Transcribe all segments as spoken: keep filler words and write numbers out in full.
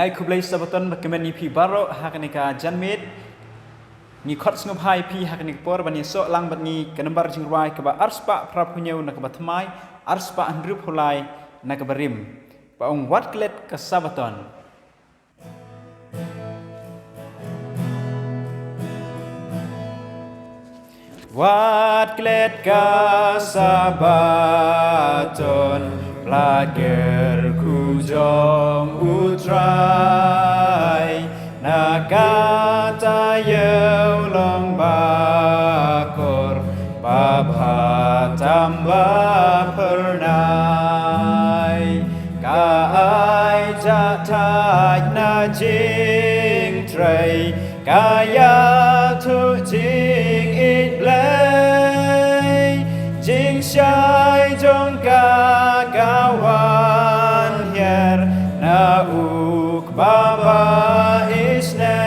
Ai khublei Sabaton ba kmen ïa phi baroh ha kane ka janmiet. Ngi khot sngewbha ïa phi ha kane ka por ban ïasoh lang bad ngi ka nambar jingrwai kaba arspah phraphew hynñiew na kaba thymmai, arspah hynriewphew lai na kaba rim. Ba ong wat klet ka Sabaton. Wat klet ka Sabaton, pla kyrkhu jong U Trai, na kata ïew long bakor, ba bha tam ba phyrnai. Ka ai jahthait na jingtrei, ka ïathuh jingïeit Blei. Jingshai jong ka ka wan hiar na u Kpa ba isynei.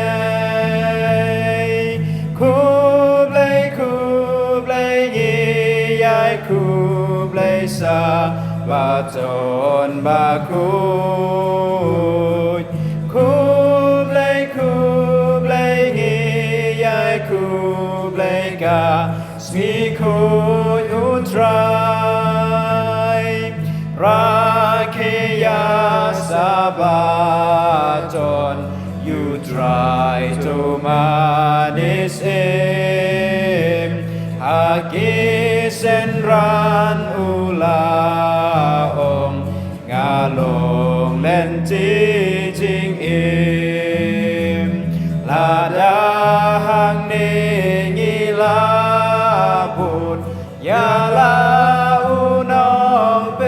Khublei, khublei ngi ïai khublei Sabaton bakhuid. Khublei, khublei ngi ïai khublei ka sngi khuid U Trai. Rakhe ïa Sabaton, U Trai to man isim. Ha ki synran u la ong, nga long lynti jingim. Lada hangne ngi la bud ïa la u Nongpynim,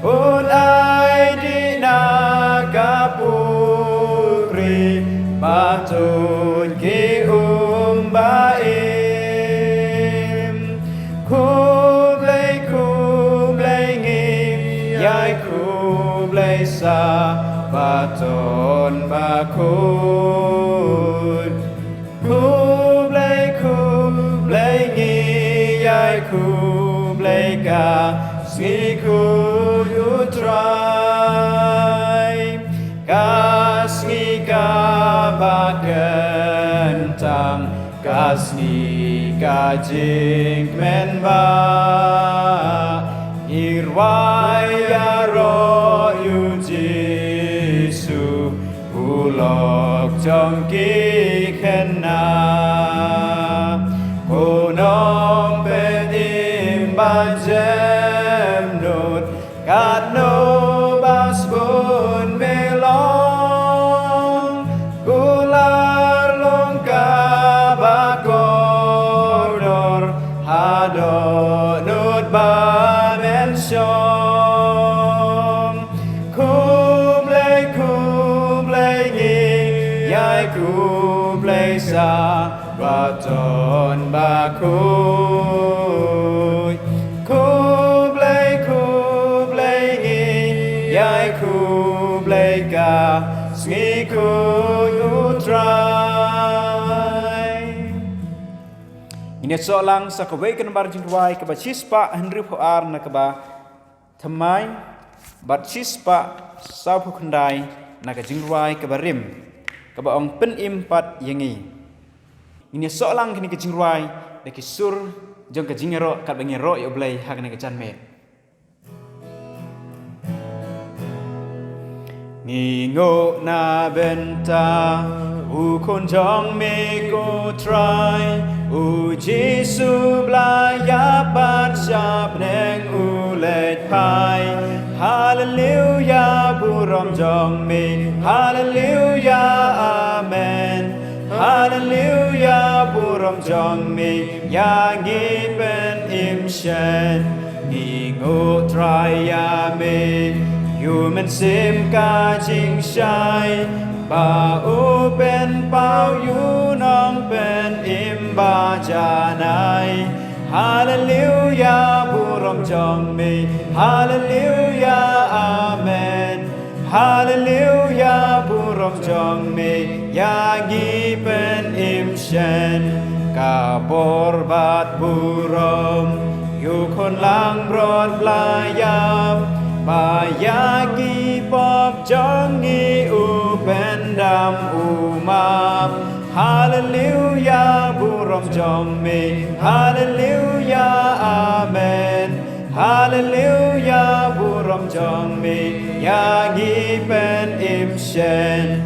un ai dih na ka pukri ba tuid ki um ba im. Khublei, khublei ngi ïai khublei Sabaton bakhuid. Khublei, khublei ngi ïai khublei ka sngi khuid U Trai. Ka sngi kaba kyntang, ka sngi ka jingkmen bha. Ngi rwai ïaroh ïa U Jisu, u lok jong ki khynnah. Ko Nongpynim ba jemnud, katno ba sbun me long. Kular long kaba kordor, haduh nud ba men shong. Khublei, khublei ngi ïai khublei Sabaton bakhuid. Khublei, khublei ngi ïai khublei ka sngi khuid U Trai. Ngin ïasoh lang sa kawei ka nambar jingrwai kaba shispah hynriewphew ar na kaba thymmai bad shispah sawphew khyndai na ka jingrwai kaba rim, kaba ong Pynim pat ïa ngi. Ngin ïasoh lang kane ka jingrwai da ki sur jong ka jingïaroh katba ngi ïaroh ïa U Blei ha kane ka janmiet. Ngi nguh na bynta U Khun jong me ko Trai, U Jisu ba la ïap bad sha bneng u leit phai. Haleluya, burom jong me. Haleluya, amen. Haleluya, burom jong me ïa ngi Pynim shen. Ngi nguh Trai ïa me, U Mynsiem ka jingshai, ba u pynpaw ïa u Nongpynim ba janai. Haleluya, burom jong me. Haleluya, amen. Haleluya, burom jong me ïa ngi Pynim shen. Ka bor bad burom ïa U Khun langbrot ba la ïap, Ba ïa ki pop jong ngi u pyndam u map. Haleluya, burom jong me. Haleluya, amen. Haleluya, burom jong me. Ïa ngi pynim shen.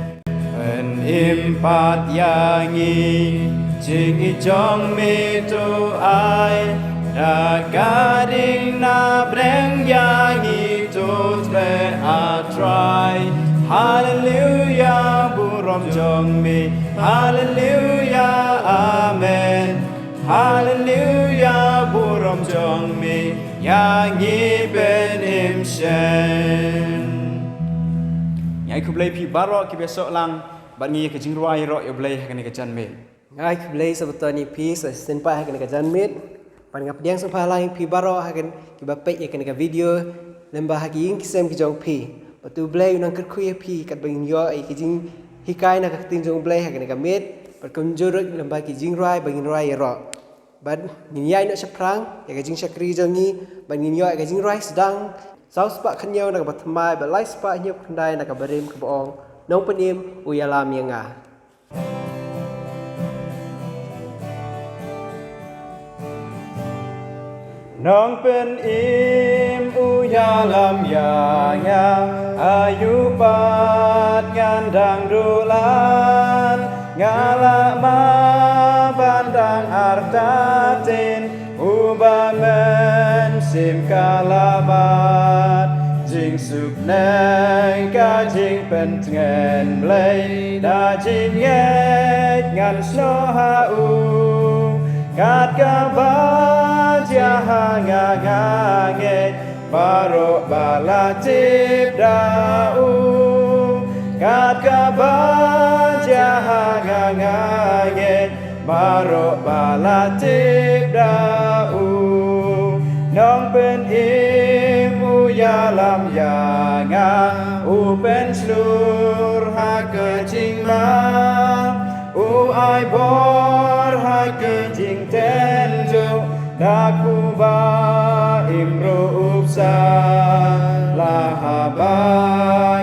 Pynim pat ïa ngi, jingïeit jong me to ai. Da ka ding na pdeng ïa ngi to tbeh, A Trai. Haleluya, burom jong me. Haleluya, amen. Haleluya, burom jong me. Ïa ngi pynim shen. Ngi ai khublei phi baroh kiba ïasoh lang bad ngi ïa ka jingrwai ïaroh ïa U Blei ha kane ka janmiet. Nga ai khublei Sabaton ïa phi sa shisien pat ha kane ka janmiet. Bad nga pdiang sngewbha lang ïa phi baroh ha kane kiba peit ïa kane ka video lyngba ha ki ïing ki sem ki jong phi. Bad to U Blei un nang kyrkhu ïa phi katba ngin ïoh ïa ki jinghikai na ka ktien jong U Blei ha kane ka miet. Bad kumjuh ruh lyngba ki jingrwai ba ngin rwai ïaroh. Bad ngin ïaid noh shaphrang ïa ka jingshakri jong ngi, bad ngin ïoh ïa ka jingrwai sdang saw spah khyndai na kaba thymmai bad lai spah hynñiew khyndai na kaba rim, kaba ong, Nongpynim u ïalam ïa nga. Nongpynim u ïalam ïa nga, aïu pat ngan dang dulan, nga lah ma ban dang artatien, uba mynsiem ka la bat, jingsuk ne ka jingpyntngen Blei, da jingngeit ngan snoh ha u, kat kaba jia ha nga nga ngeit, baroh ba la tip da u, kat kaba jia ha nga nga ngeit, baroh ba la tip da u. Nongpynim u ïalam ïa nga, u pynshlur ha ka jingma, u ai bor ha ka jingtynjuh, da kuba im ruh u bsah, la haba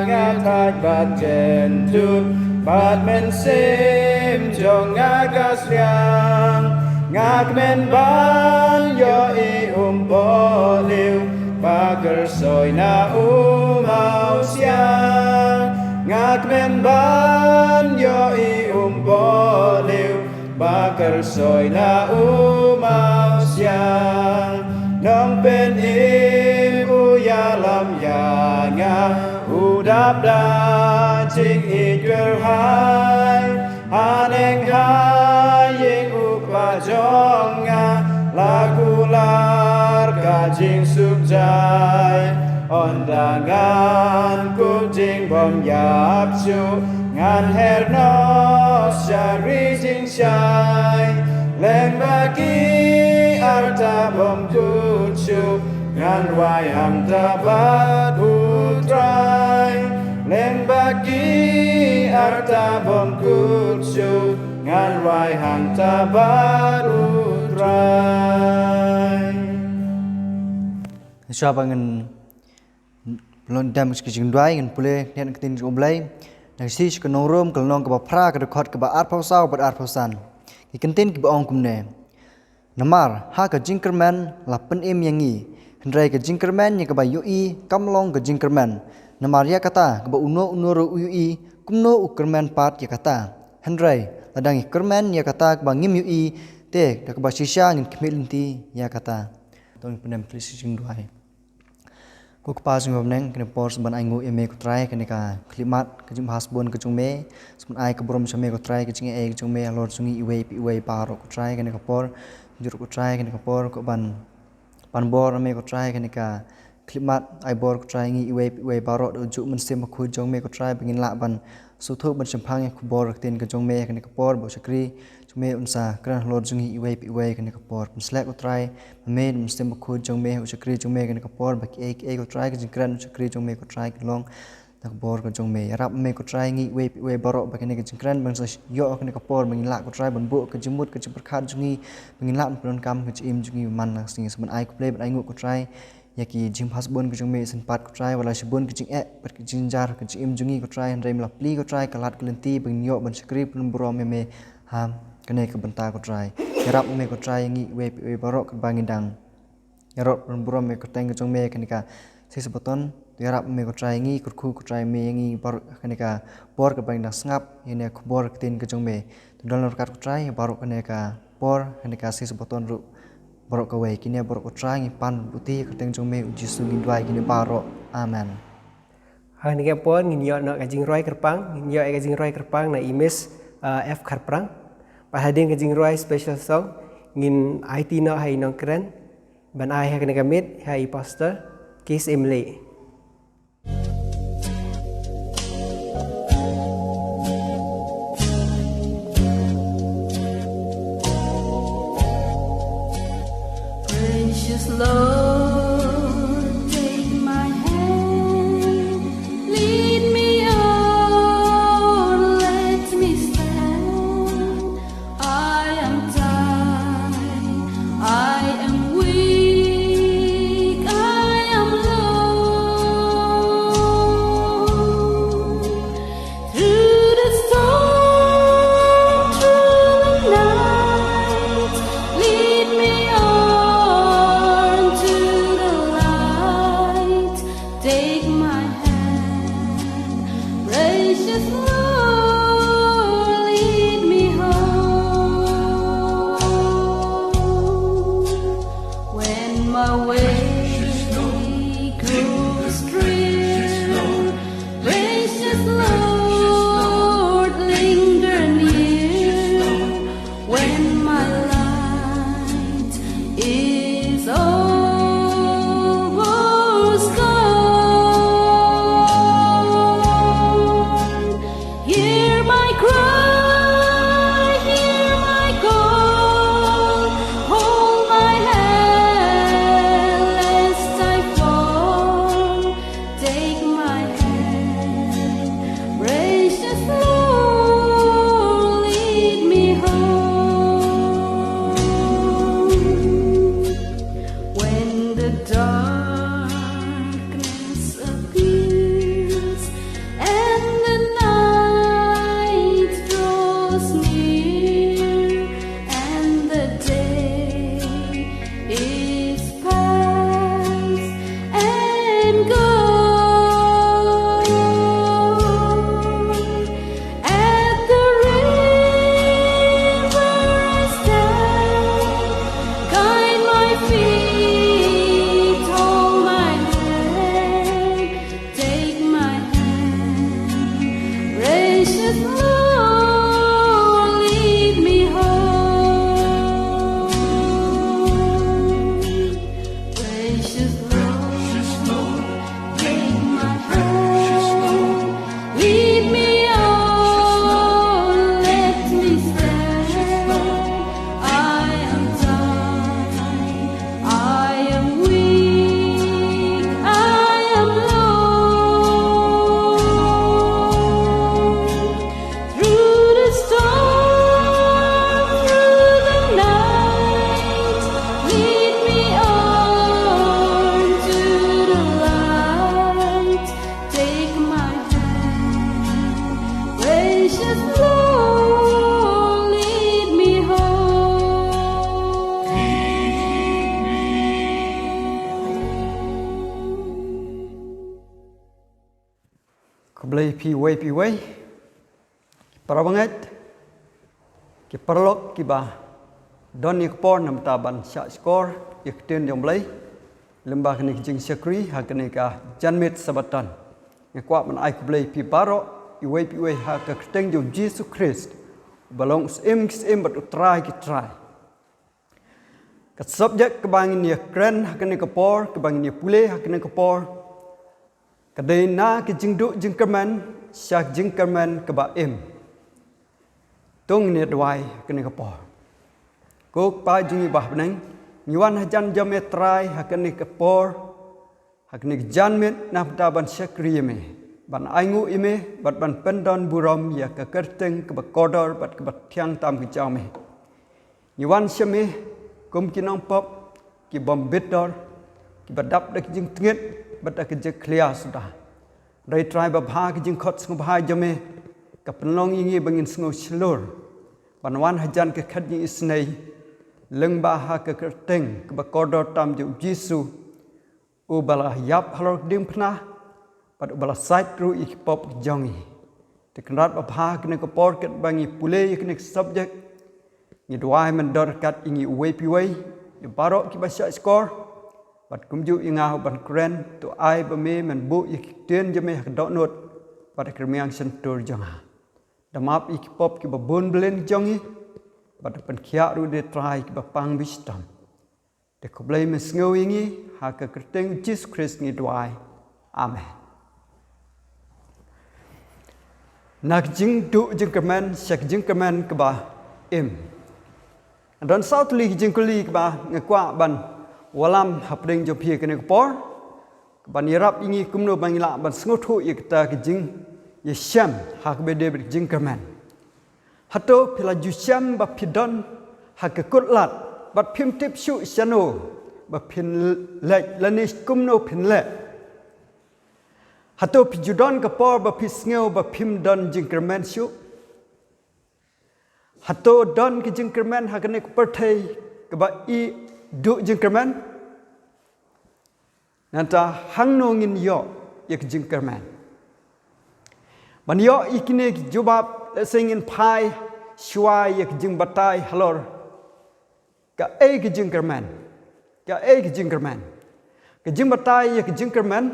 nga thait bad jynjuh, bad mynsiem jong nga ka sliang. Nga kmen ban ïohi um pohliew, ba kyrsoi na u mawsiang. Nga kmen ban ïohi um pohliew, ba kyrsoi na u mawsiang. Nongpynim u ïalam ïa nga, u dap da jingïeit kyrhai, haneng ha ïing u kpa jong nga, la kular ka jingsuk jai. Ynda ngan kup jingbym ïap shuh, ngan her noh sha ri jingshai. Lyngba ki arta bym kut shuh, ngan rwai hangta bad u Trai. Lyngba ki arta bym kut shuh, ngan rwai hangta bad u Trai. Shuwa ba ngan pynlong dam ka jingduwai, ngan pule na ka ktien jong U Blei. Na ka shithi sha ki nong Rom, ka lynnong kaba phra, ka dkhot kaba arphew saw bad arphew san. Ki kyntien kiba ong kumne. Namar ha ka jingkyrmen la pynim ïa ngi, hynrei ka jingkyrmen ïa kaba ïohi kam long ka jingkyrmen. Namar ïa kata kaba uno uno ruh u ïohi, kumno u kyrmen pat ïa kata? Hynrei lada ngi kyrmen ïa kata kaba ngim ïohi, te da kaba shisha ngin khmih lynti ïa kata. To ngin pyndem khlem shisha jingduwai. Ko Kpa jong ngi ba ha bneng, kane ka por sa ban ainguh ïa me ko Trai, kane ka khyllipmat ka jingbha sbun ka jong me, sa ban ai ka burom sha me ko Trai, ka jingaiei ka jong me halor jong ngi iwei pa iwei baroh ko Trai. Kane ka por, jong ngi ruh ko Trai, kane ka por ko ban pan bor na me ko Trai, kane ka khyllipmat ai bor ko Trai ngi iwei pa iwei baroh da u juh Mynsiem Bakhuid jong me ko Trai, ba ngin lah ban sngewthuh ban shemphang ïa ka khubor ka ktien ka jong me. Kane ka por ba u shakri jong me un sa kren halor jong ngi iwei pa iwei. Kane ka por pynsleh ko Trai, ma me da u Mynsiem Bakhuid jong me ha u shakri jong me kane ka por, ba kiei kiei ko Trai ka jingkren u shakri jong me ko Trai kin long da ka bor ka jong me. Ïarap ma me ko Trai ngi iwei pa iwei baroh ba kane ka jingkren ban sa ïoh kane ka por ba ngin lah ko Trai ban buh ka jingmut ka jingpyrkhat jong ngi, ba ngin lah ban pyndonkam ka jingim jong ngi man la ka sngi. Sa ban ai khublei ban ainguh ko Trai ïa ki jingpasbun ki jong me shisien pat ko Trai, wat la shibun ki jingeh bad ki jingjynjar ha ka jingim jong ngi ko Trai, hynrei me la plie ko Trai ka lad ka lynti ba ngin ïoh ban shakri ban burom ïa me ha kane ka bynta ko Trai. Ïarap me ko Trai ïa ngi iwei pa iwei baroh katba ngi dang ïaroh ban burom ïa ka kyrteng ka jong me ha kane ka shisien sabaton. Ïarap me ko Trai ïa ngi, kyrkhu ko Trai me ïa ngi baroh ha kane ka por katba ngi dang sngap ïa kane ka khubor ka ktien ka jong me. To don ryngkat ko Trai baroh ha kane ka por ha kane ka shisien sabaton ruh baroh kawei. Kine baroh ko Trai ngi pan bad buti ha ka kyrteng jong me u Jisu ngi duwai kine baroh. Amen. Ha kane ka por ngin ïoh noh ka jingrwai kyrpang, ngin ïoh ïa ka jingrwai kyrpang na i Miss, uh, F Kharpyrang. Bad hadien ka jingrwai special song ngin aiti noh ha i nongkren ban ai ha kane ka miet ha i Pastor Keith Imlay. Precious Lord, take my hand, lead me on, let me stand. I am tired, I am weak, I am low. Through the storm, through the night, lead me on to the light. Take my hand, gracious Lord, lead me home. When my way grows drear, gracious Lord, linger near. When my light is almost gone, hear my cry, hear my call, hold my hand lest I fall. Take my hand, gracious Lord, lead me home. When the darkness appears and the night draws near and the day is past and gone. At the river I stand, guide my feet, hold my hand, take my hand, gracious Lord, lead me home. Gracious Lord, take my hand, lead me on, let me stand. I am tired, I am weak, I am low. Through the storm, through the night, lead me on to the light. Take my hand, gracious Lord, lead me home. Khublei phi wei phi wei. Para bangeit, ki paralok kiba don ïa ka por namar ban shah shkor ïa ka ktien jong Blei lyngba kane ka jingshakri ha kane ka janmiet Sabaton. Nga kwah ban ai khublei phi baroh iwei pa iwei ha ka kyrteng jong Jisu Khrist, uba long u Syiem ki syiem bad u Trai ki trai. Ka subject kaba ngin ïa kren ha kane ka por, kaba ngin ïa pule ha kane ka por, ka dei na ka jingduh jingkyrmen sha ka jingkyrmen kaba im. To ngin ïa duwai ha kane ka por. Ko Kpa jong ngi ba ha bneng, ngi wan hajan jong me Trai ha kane ka por, ha kane ka janmiet na ka bynta ban shakri ïa me, ban ainguh ïa me bad ban pyndon burom ïa ka kyrteng kaba kordor bad kaba thiang tam ka jong me. Ngi wan sha me kum ki nongpop ki bym bit dor, kiba dap da ka jingtngit bad da ka jingkhlia suda. Hynrei Trai babha, ka jingkhot sngewbha jong me ka pynlong ïa ngi ba ngin sngew shlur ban wan hajan ka khet jong isynei lyngba ha ka kyrteng kaba kordor tam jong u Jisu, uba la ïap halor ka diengphna bad uba la sait ruh ïa ki pop jong ngi. Te Kynrad babha, kane ka por katba ngi pule ïa kane ka subject, ngi duwai men don ryngkat ïa ngi uwei pa uwei, ïa baroh kiba shah shkor, bad kumjuh ïa nga uban kren. To ai ba me men buh ïa ki ktien jong me ha ka dohnud bad ha ka rmiang shyntur jong nga. Da map ïa ki pop kiba bun byllien jong ngi bad da pynkhiah ruh da Trai kiba pang ba shitom. Te khublei me sngew ïa ngi, ha ka kyrteng Jisu Khrist ngi duwai. Amen. Na ka jingduh jingkyrmen sha ka jingkyrmen kaba im. Don saw tylli ki jingkylli kiba nga kwah ban wallam hapdeng jong phi kane ka por, kaban ïarap ïa ngi kumno ba ngi lah ban sngewthuh ïa kata ka jingïashem ha kaba ïadei bad ka jingkyrmen. Hato phi la ju shem ba phi don ha ka kut lad bad phim tip shuh shano ba phin leit lane kumno phin leh? Hato phi ju don ka por ba phi sngew ba phim don jingkyrmen shuh? Hato don ka jingkyrmen ha kane ka pyrthei kaba i duh jingkyrmen? Nangta hangno ngin ïoh ïa ka jingkyrmen? Ban ïoh ïa kine ki jubab, lehse ngin phai shuwa ïa ka jingbatai halor kaei ka jingkyrmen. Kaei ka jingkyrmen? Ka jingbatai ïa ka jingkyrmen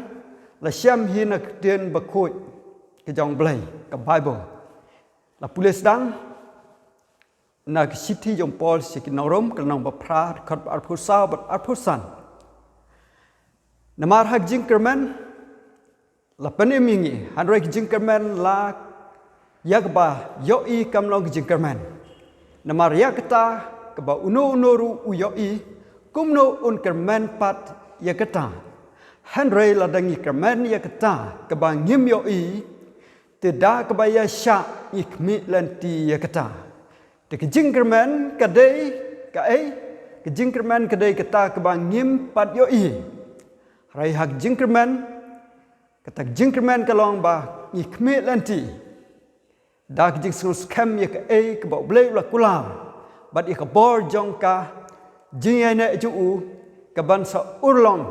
la shem hi na ka ktien bakhuid ka jong U Blei, ka Baibl. La pule sdang na ka shithi jong u Paul sha ki nong Rom, ka lynnong ba phra, dkhot ba arphew saw bad arphew san. Namar ha ka jingkyrmen la pynim ïa ngi, hynrei ka jingkyrmen la ïa kaba ïohi kam long ka jingkyrmen. Namar ïa kata kaba uno uno ruh u ïohi, kumno un kyrmen pat ïa kata? Hynrei lada ngi kyrmen ïa kata kaba ngim ïohi, te da kaba ïaishah ngi khmih lynti ïa kata. Te ka jingkyrmen ka dei kaei? Ka jingkyrmen ka dei kata kaba ngim pat ïohi. Hynrei ha ka jingkyrmen, kata ka jingkyrmen ka long ba ngi khmih lynti da ka jingsngewskhem ïa kaei kaba U Blei u la kular bad ïa ka bor jong ka jingïaineh jong u kaban sa urlong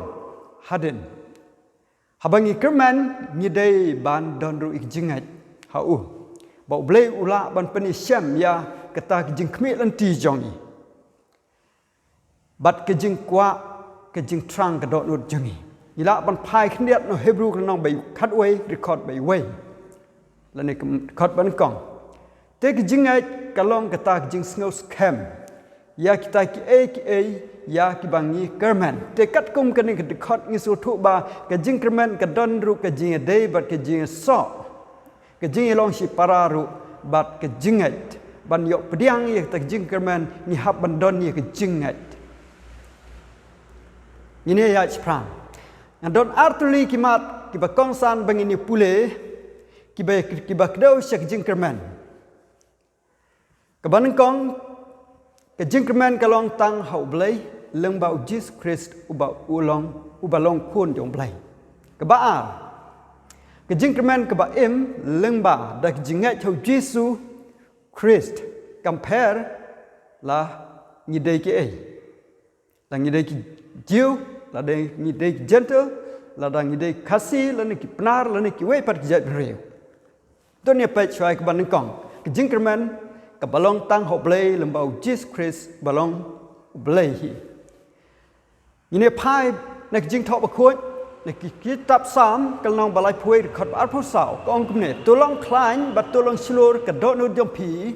hadien. Haba ngi kyrmen, ngi dei ban don ruh ïa ka jingngeit ha u, ba U Blei u lah ban pynïashem ïa kata ka jingkhmih lynti jong ngi bad ka jingkwah ka jingthrang ka dohnud jong ngi. Ngi lah ban phai khyndiat na u Hebru ka lynnong ba khatwei, dkhot ba wei lane ka dkhot ba nyngkong. Te ka jingngeit ka long kata ka jingsngewskhem ïa kita kiei kiei ïa kiba ngi kyrmen. Te katkum kane ka dkhot ngi sngewthuh ba ka jingkyrmen ka don ruh ka jingïadei bad ka jingïasoh. Ka jingïalong shipara ruh bad ka jingngeit. Ban ïoh pdiang ïa kata ka jingkyrmen, ngi hap ban don ïa ka jingngeit. Ngin ïa shiphrang. Nga don ar tylli ki mat kiba kongsan ba ngin ïa pule, kiba, kiba kdew sha ka jingkyrmen. Kaba nyngkong, ka jingkyrmen ka long tang ha U Blei lyngba u Jisu Khrist uba u long, uba long Khun jong U Blei. Kaba ar, ka jingkyrmen kaba im lyngba da ka jingngeit ha u Jisu Khrist. Kam pher la ngi dei kiei. La ngi dei ki Jiw, lada ngi dei ki Jentil, lada ngi dei ki Khasi, lane ki Pnar, lane kiwei pat ki jaitbynriew. To ngin ïa peit shuwa ïa kaba nyngkong. Ka jingkyrmen kaba long tang ha U Blei lyngba u Jisu Khrist ba long U Blei hi. Ngin ïa phai na ka Jingthoh Bakhuid, na ki, kitab Salm, ka lynnong ba laiphew wei, dkhot ba arphew saw, ka ong kumne: To long khlaiñ bad to long shlur ka dohnud jong phi,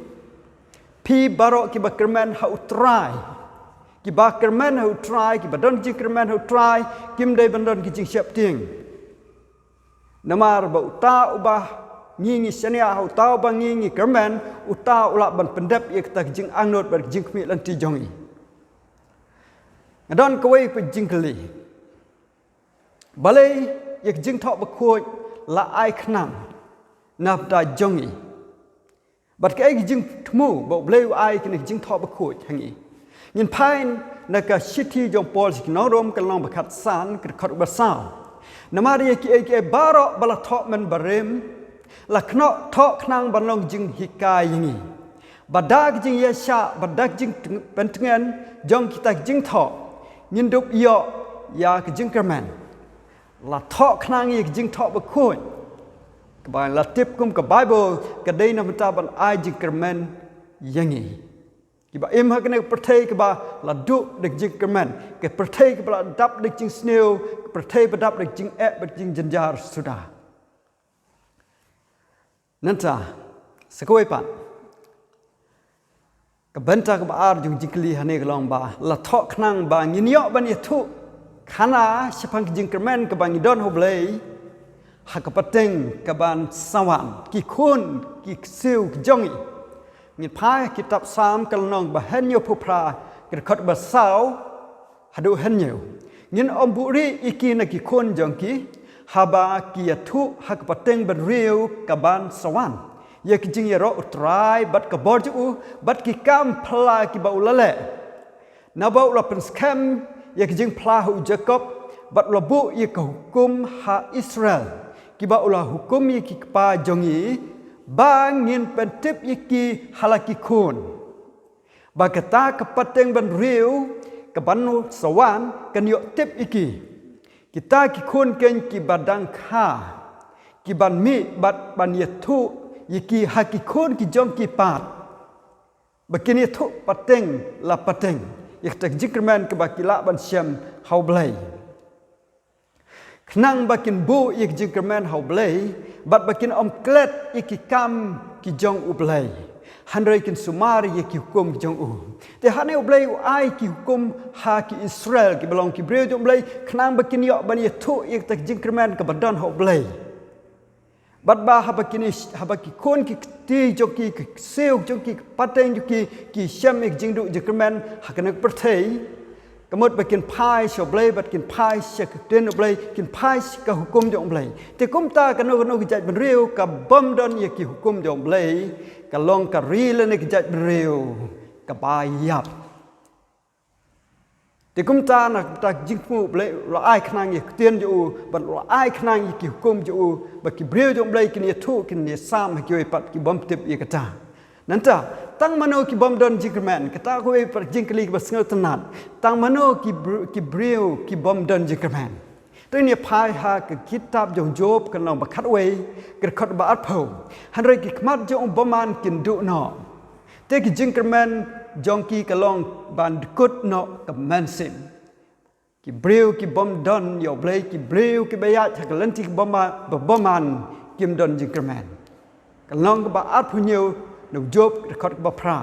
phi baroh kiba kyrmen ha U Trai. Kiba kyrmen ha U Trai, kiba don jingkyrmen ha U Trai, kim dei ban don ki jingsheptieng. Namar ba uta uba ngi, ngi shaniah ha uta uba ngi, ngi kyrmen, uta u lah ban pyndep ïa kata ka jingangnud bad ka jingkhmih lynti jong ngi. Nga don kawei pat jingkylli. Balei ïa ka Jingthoh Bakhuid la ai khnang na bynta jong ngi? Bad kaei ka jingthmu ba U Blei u ai kane ka Jingthoh Bakhuid ha ngi? Ngin phai na ka shithi jong Paul sha ki nong Rom ka lynnong ba khatsan ka dkhot ba saw. Namar ïa kiei kiei baroh ba la thoh mynbarim, la khnang thoh khnang ban long jinghikai ïa ngi. Ba da ka jingïaishah, ba da ka jingpyntngen jong kita ki jingthoh, ngin dup ïoh ïa ka jingkyrmen. La thoh khnang ïa ka jingthoh bakhuid. Kaba la tip kum ka Baibl ka dei na ka bynta ban ai jingkyrmen ïa ngi. Kiba im ha kane ka pyrthei kaba la duh da ka jingkyrmen, ka pyrthei kaba la dap da ka jingsniew, ka pyrthei ba dap da ka jingeh bad ka jingjynjar suda. Nangta, sa kawei pat, ka bynta kaba ar jong ka jingkylli hangne ka long ba la thoh khnang ba ngin ïoh ban ïathuh khana shaphang ka jingkyrmen kaba ngi don ha U Blei ha ka pateng kaban sa wan, ki khun ki ksiew ki jong ngi. Ngin phai ha kitab Salm ka lynnong ba hynñiewphew phra, ka dkhot ba saw haduh hynñiew. Ngin ym buhrieh ïa ki na ki khun jong ki, haba ki ïathuh ha ka pateng bynriew kaban sa wan ïa ka jingïaroh U Trai bad ka bor jong u bad ki kam phylla kiba u la leh. Naba u la pynskhem ïa ka jingphla ha u Jakob bad u la buh ïa ka hukum ha Israel, kiba u la hukum ïa ki kpa jong ngi ba ngin pyntip ïa ki ha la ki khun, ba kata ka pateng bynriew kaban sa wan kan ïoh tip ïa ki. Kita ki khun keiñ kiba dang kha, kiban mih bad ban ïathuh ïa ki ha ki khun ki jong ki pat, ba kin ïathuh pateng la pateng ïa kata ka jingkyrmen kaba ki lah ban shem ha U Blei. Khnang ba kin buh ïa ka jingkyrmen ha U Blei bad ba kin ym klet ïa ki kam ki jong U Blei, hynrei kin sumar ïa ki hukum ki jong u. Te hangne U Blei u ai ki hukum ha ki Israel kiba long ki briew jong U Blei, khnang ba kin ïoh ban ïathuh ïa kata ka jingkyrmen kaba don ha U Blei. Bad ba haba kin, haba ki khun ki kti jong ki, ki ksiew jong ki, ki pateng jong ki, ki shem ïa ka jingduh jingkyrmen ha kane ka pyrthei, ka mut ba kin phai sha U Blei bad kin phai sha ka ktien U Blei, kin phai sha ka hukum jong U Blei. Te kumta kano kano ka jaitbynriew ka bym don ïa ki hukum jong U Blei, ka long ka ri lane ka jaitbynriew kaba ïap. Te kumta na kata ka jingthmu U Blei u la ai khnang ïa ka ktien jong u, bad u la ai khnang ïa ki hukum jong u, ba ki briew jong U Blei kin ïathuh, kin ïasam ha kiwei pat ki bym tip ïa kata. Nangta, tang mano ki bym don jingkyrmen, kata kawei pat ka jingkylli kaba sngewtynnat. Tang mano ki br-, ki briew ki bym don jingkyrmen. To ngin ïa phai ha ka kitab jong Job ka lynnong ba khatwei, ka dkhot ba arphew. Hynrei ki khmat jong u bymman kin duh noh. Te ki jingkyrmen jong ki ka long ban dkut noh ka mynsiem. Ki briew ki bym don ïa U Blei, ki briew kiba ïaid ha ka lynti ka bymma-, ba bymman kim don jingkyrmen. Ka lynnong kaba arphew hynñiew na u Job ka dkhot kaba phra.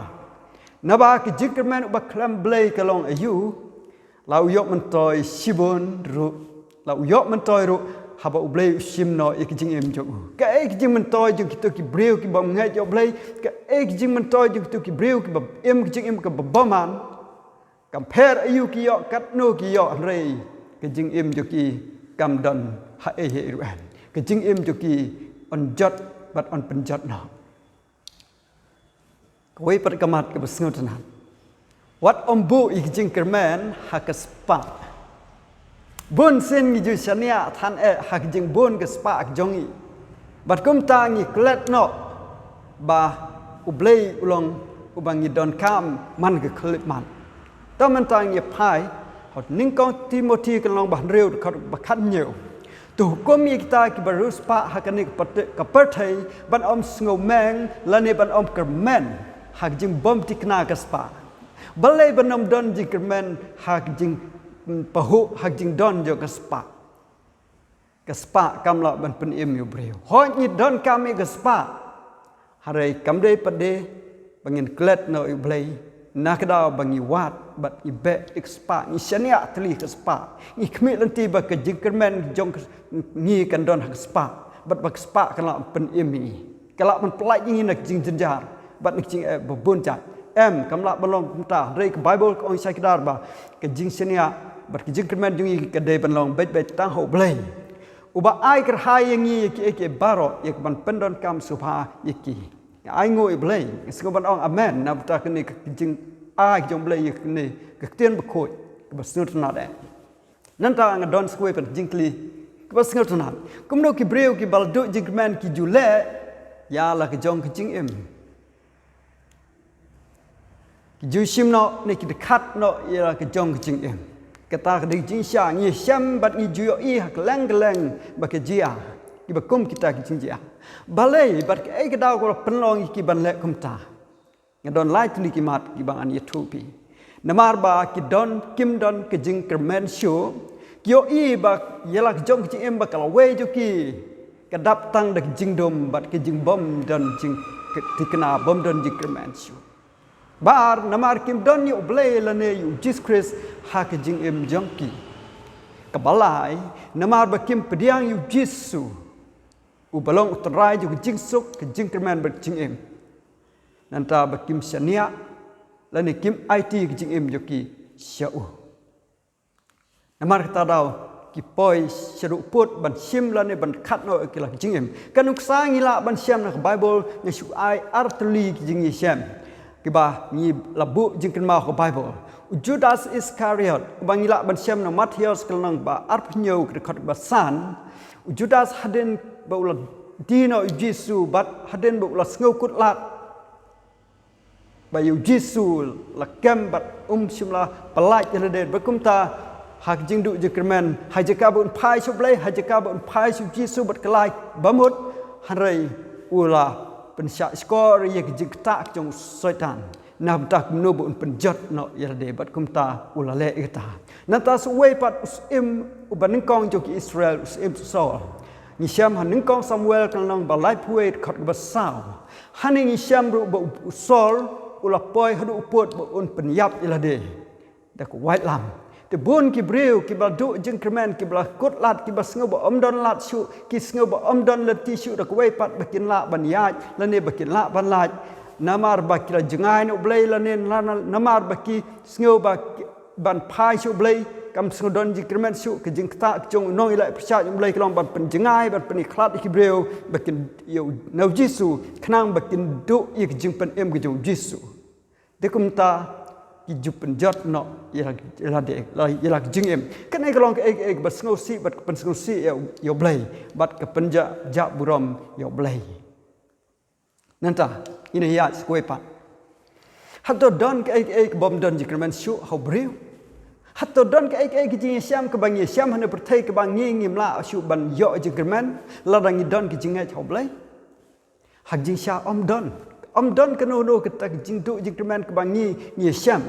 Naba ka jingkyrmen uba khlem Blei ka long aïu, la u ïoh myntoi shibun ruh, la u ïoh myntoi ruh haba U Blei u shim noh ïa ka jingim jong u. Kaei ka jingmyntoi jong kito ki briew ki bym ngeit ïa U Blei, kaei ka jingmyntoi jong kito ki briew kiba im ka jingim kaba bymman. Kam pher aïu ki ïoh, katno ki ïoh, hynrei ka jingim jong ki kam don haei haei ruh. Ka jingim jong ki yn jot bad yn pynjot noh. Kawei pat ka mat kaba sngewtynnat. Wat ym buh ïa ka jingkyrmen ha ka spah. Bun sien ngi ju shaniah than eh ha ka jingbun ka spah ka jong ngi. Bad kumta ngi klet noh ba U Blei u long uba ngi donkam man ka khyllipmat. Te mynta ngi phai ha u nyngkong Timothi ka lynnong ba hynriew, dkhot ba khathynñiew. To hukum ïa kita kiba riewspah ha kane ka pyrthei, ka pyrthei ban ym sngewmeng lane ban ym kyrmen ha ka jingbymthikna ka spah. Balei ban ym don jingkyrmen ha ka jing, mm, pahuh ha ka jingdon jong ka spah? Ka spah kam lah ban pynim ïa u briew. Hooid ngi donkam ïa ka spah. Hynrei kam dei pat de ba ngin klet noh ïa U Blei na ka daw ba ngi wad bad ngi beh ïa ka spah, ngi shaniah tylli ka spah. Ngi khmih lynti ba ka jingkyrmen jong ngi kan don ha ka spah bad ba ka spah kan lah pynim ïa ngi. Ka lah ban pyllait ïa ngi na ka jingjynjar bad na ka jingeh ba bun jait. Em, kam lah ban long kumta. Hynrei ka Baibl ka ong shai kdar ba ka jingshaniah bad ka jingkyrmen jong ngi ka dei ban long beit beit tang ha U Blei, uba ai kyrhai ïa ngi ïa kiei kiei baroh ïa ka ban pyndonkam sngewbha ïa ki. Nga ai nguh ïa U Blei, nga sngew ban ong amen na bynta kane ka jing ai jong U Blei ïa kane ka ktien bakhuid kaba sngewtynnad eh. Nangta nga don sa kawei pat ka jingkylli kaba sngewtynnad. Kumno ki briew kiba la duh jingkyrmen ki ju leh ïa la ka jong ka jingim? Ki ju shim noh ne ki dkhat noh ïa la ka jong ka jingim? Kata ka dei ka jingshisha. Ngi shem bad ngi ju ïohi ha kylleng kylleng ba ka jia kiba kum kita ki jingjia. Balei bad kaei ka daw kaba la pynlong ïa ki ban leh kumta? Nga don lai tylli ki mat kiba ngan ïathuh phi. Namar ba ki don, kim don ka jingkyrmen shuh, ki ïohi ba ïa la ka jong ka jingim ba ka lawei jong ki ka dap tang da ka jingdum bad ka jingbym don jingthikna, bym don jingkyrmen shuh. Ba ar, namar kim don ïa U Blei lane ïa U Jisu Khrist ha ka jingim jong ki. Kaba lai, namar ba kim pdiang ïa U Jisu uba long U Trai jong ka jingsuk, ka jingkyrmen bad ka jingim. Nangta ba kim shaniah lane kim aiti ka jingim jong ki sha u. Namar kata daw ki poi shaduh pud ban shim lane ban khat noh ïa ki la ka jingim. Ka nuksa ngi lah ban shem na ka Baibl, nga shu ai ar tylli ki jingïashem kiba ngi la buh jingkynmaw ha ka Baibl. U Judas Iskariot, uba ngi lah ban shem na Mathaios ka lynnong ba arphew hynñiew ka dkhot ba san. U Judas hadien ba u la die noh ïa U Jisu bad hadien ba u la sngewkut lad ba ïa U Jisu la kem bad um shym la pyllait ïa lade, bad kumta ha ka jingduh jingkyrmen, ha jaka ba un phai sha U Blei, ha jaka ba un phai sha U Jisu bad kylla bamut, hynrei u la pynshah shkor ïa ka jingktah jong u Soitan. Na bynta kumno ba un pynjot noh ïa lade, bad kumta u la leh ïa kata. Nangta sa uwei pat u syiem uba nyngkong jong ki Israel, u syiem Saul. Ngi shem ha Nyngkong Samuel ka lynnong ba laiphew wei dkhot kaba saw. Hangne ngi shem ruh ba u Saul u la poi haduh u pud ba un pynïap ïa lade da ka waitlam. Te bun ki briew kiba la duh jingkyrmen, kiba la kut lad, kiba sngew ba ym don lad shuh, ki sngew ba ym don lynti shuh, da kawei pat ba kin lah ban ïaid lane ba kin lah ban lait. Namar ba ki la jngai na U Blei lane na, na, namar ba ki sngew ba ki, ban phai sha U Blei kam sngew don jingkyrmen shuh, ka jingktah ka jong u nongïaleh pyrshah jong U Blei ka long ban pynjngai, ban pynïakhlad ïa ki briew ba kin ïa u, na U Jisu, khnang ba kin duh ïa ka jingpynim ka jong U Jisu. Te kumta ki ju pynjot noh ïa la, ïa la de, ïa la ka jingim. Kane ka long kaei kaei kaba sngewsih bad ka pynsngewsih ïa, ïa U Blei bad ka pynjah, jah burom ïa U Blei. Nangta ngin ïa ïaid sa kawei pat. Hato don kaei kaei ka bym don jingkyrmen shuh ha u briew? Hato don kaei kaei ka jingïashem kaba ngi ïashem ha kane ka pyrthei kaba ngi ngim lah shuh ban ïoh jingkyrmen lada ngi don ka jingngeit ha U Blei? Ha ka jingshisha ym don. Ym don kano kano kata ka jingduh jingkyrmen kaba ngi, ngi ïashem.